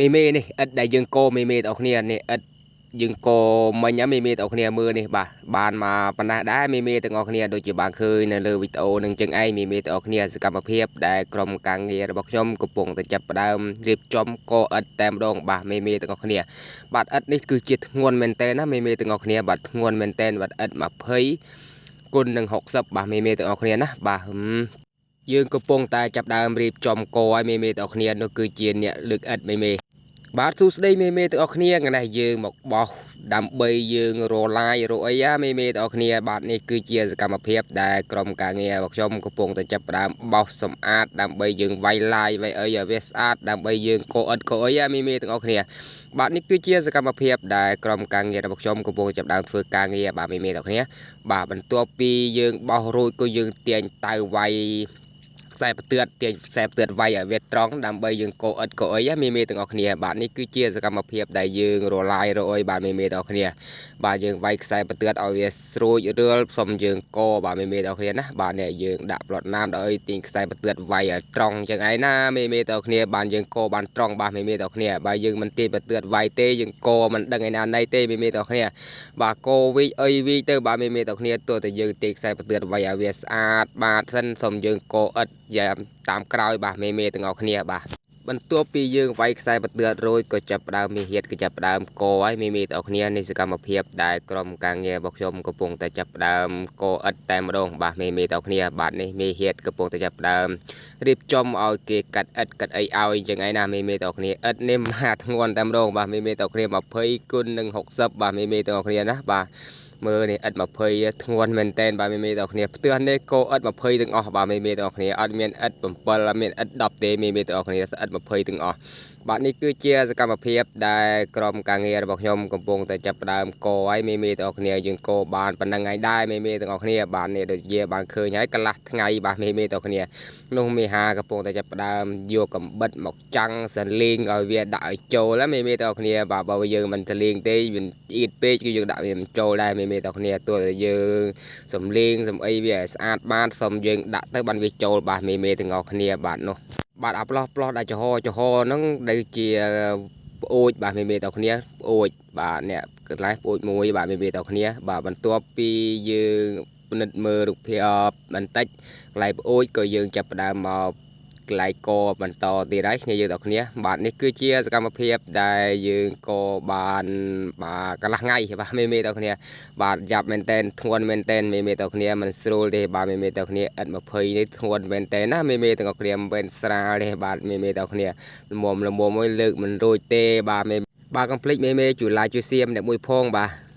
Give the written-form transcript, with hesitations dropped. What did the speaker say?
មេមេនេះឥដ្ឋដែលយើងកមេមេទាំងអស់គ្នានេះឥដ្ឋយើងកមិញមេមេទាំងអស់គ្នាមើលនេះបាទបានមកប៉ុណ្ណេះដែរមេមេទាំងអស់គ្នាដូចជាបានឃើញនៅលើវីដេអូនឹងចឹងឯងមេមេទាំងអស់គ្នាសកម្មភាពដែលក្រុមការងាររបស់ខ្ញុំកំពុងតែចាប់ផ្ដើមរៀបចំកឥដ្ឋតែម្ដងបាទមេមេទាំងអស់គ្នាបាទឥដ្ឋនេះគឺជាធ្ងន់មែនតើណាមេមេទាំងអស់គ្នាបាទធ្ងន់មែនតើបាទឥដ្ឋ20គុណនឹង60បាទមេមេទាំងអស់គ្នាណាបាទយើងកំពុងតែចាប់ដើមរៀបចំកឲ្យមេមេទាំងអស់គ្នានោះគឺជាអ្នកលើកឥដ្ឋមេមេបាទសួស្តីមេមេទាំងអស់គ្នាថ្ងៃនេះយើងមកបោះដើម្បីយើងរឡាយរអីណាមេមេទាំងអស់គ្នាបាទនេះគឺជាសកម្មភាពដែលក្រុមការងាររបស់ខ្ញុំកំពុងតែចាប់ផ្ដើមបោះសម្អាតដើម្បីយើងវាយឡាយវាយអីឲ្យវាស្អាតដើម្បីយើងកឥដ្ឋកអីណាមេមេទាំងអស់គ្នាបាទនេះគឺជាសកម្មភាពដែលក្រុមការងាររបស់ខ្ញុំកំពុងចាប់ផ្ដើមធ្វើការងារបាទមេមេទាំងអស់គ្នាបាទបន្ទាប់ពីយើងបោះរួចក៏យើងទាញតៅវាយខ្សែផ្ទឿតទាញខ្សែផ្ទឿតវាយឲ្យវាត្រង់ដើម្បីយើងកោឥដ្ឋកោអីមេមេទាំងអស់គ្នាបាទនេះគឺជាសកម្មភាពដែលយើងរឡាយរអុយបាទមេមេទាំងអស់គ្នាបាទយើងវាយខ្សែផ្ទឿតឲ្យវាស្រួចរឿលសុំយើងកបាទមេមេទាំងអស់គ្នាណាបាទនេះយើងដាក់ប្លត់ណាមដល់ឲ្យទាញខ្សែផ្ទឿតវាយឲ្យត្រង់ចឹងឯណាមេមេទាំងអស់គ្នាបានយើងកបានត្រង់បាទមេមេទាំងអស់គ្នាបើយើងមិនទាញផ្ទឿតវាយទេយើងកមិនដឹងឯណាណីទេមេមេទាំងអស់គ្នាបាទកវីកអីវីកទៅបាទមេមេទាំងអស់គ្នាទោះតែយើងទាញខ្សែផ្ទឿតវាយឲ្យវាស្អាតបាទសិនសុំយើងកឥដ្ឋយ៉ាតាមក្រោយបាទមេមេទាំងអស់គ្នាបាទបន្ទាប់ពីយើងវាយខ្សែបន្ទឿតរួចក៏ចាប់ផ្ដើមមានហៀតក៏ចាប់ផ្ដើមកហើយមេមេទាំងអស់គ្នានេះសកម្មភាពដែលក្រុមការងាររបស់ខ្ញុំកំពុងតែចាប់ផ្ដើមកឥដ្ឋតែម្ដងបាទមេមេទាំងអស់គ្នាបាទនេះមេហៀតកំពុងតែចាប់ផ្ដើមរៀបចំឲ្យគេកាត់ឥដ្ឋកាត់អីឲ្យចឹងឯណាមេមេទាំងអស់គ្នាឥដ្ឋនេះមកធ្ងន់តែម្ដងបាទមេមេទាំងអស់គ្នា20គុណនឹង60បាទមេមេទាំងអស់គ្នាណាបាទមើលនេះឥដ្ឋ20ធ្ងន់មែនតែនបាទមេមេទាំងអស់គ្នាផ្ទះនេះក៏ឥដ្ឋ20ទាំងអស់បាទមេមេទាំងអស់គ្នាអត់មានឥដ្ឋ7អត់មានឥដ្ឋ10ទេមេមេទាំងអស់គ្នាឥដ្ឋ20ទាំងអស់បាទនេះគឺជាសកម្មភាពដែលក្រុមការងាររបស់ខ្ញុំកំពុងតែចាប់ផ្ដើមកឲ្យមេមេទាំងអស់គ្នាយើងកបានប៉ុណ្្នឹងឯងដែរមេមេទាំងអស់គ្នាបាទនេះដូចជាបានឃើញហើយកន្លះថ្ងៃបាទមេមេទាំងអស់គ្នានោះមេហាកំពុងតែចាប់ផ្ដើមយកកំបិតមកចាំងសលៀងឲ្យវាដាក់ឲ្យចូលណាមេមេទាំងអស់គ្នាបាទបើយើងមិនសលៀងទេវាអៀតពេកគឺយើងដាក់វាមិនចូលដែរមេមេទាំងអស់គ្នាទោះតែយើងសំលៀងសំអីវាឲ្យស្អាតបានសុំយើងដាក់ទៅបានវាចូលបាទមេមេទាំងអស់គ្នាបាទនោះបាទអាផ្លោះផ្លោះដែលចំហចំហហ្នឹងដែលជាប្អូចបាទមេមេទាំងគ្នាប្អូចបាទអ្នកកន្លែងប្អូចមួយបាទមេមេទាំងគ្នាបាទបន្ទាប់ពីយើងពិនិត្យមើលរូបភាពបន្តិចកន្លែងប្អូចក៏យើងចាប់ផ្ដើមមកកន្លែងកបន្តទៀតហើយគ្នាយើងទាំងគ្នាបាទនេះគឺជាសកម្មភាពដែលយើងកបានបាទកន្លះថ្ងៃបាទមេមេទាំងគ្នាបាទយ៉ាប់មែនតែនធ្ងន់មែនតែនមេមេទាំងគ្នាមិនស្រួលទេបាទមេមេទាំងគ្នាឥដ្ឋ20នេះធ្ងន់មែនតែនណាមេមេទាំងគ្នាមិនមែនស្រាលទេបាទមេមេទាំងគ្នាល្មមល្មមមួយលើកមិនរួចទេបាទមេបាទកុំភ្លេចមេមេជួយ like ជួយ share ម្នាក់មួយផងបាទ។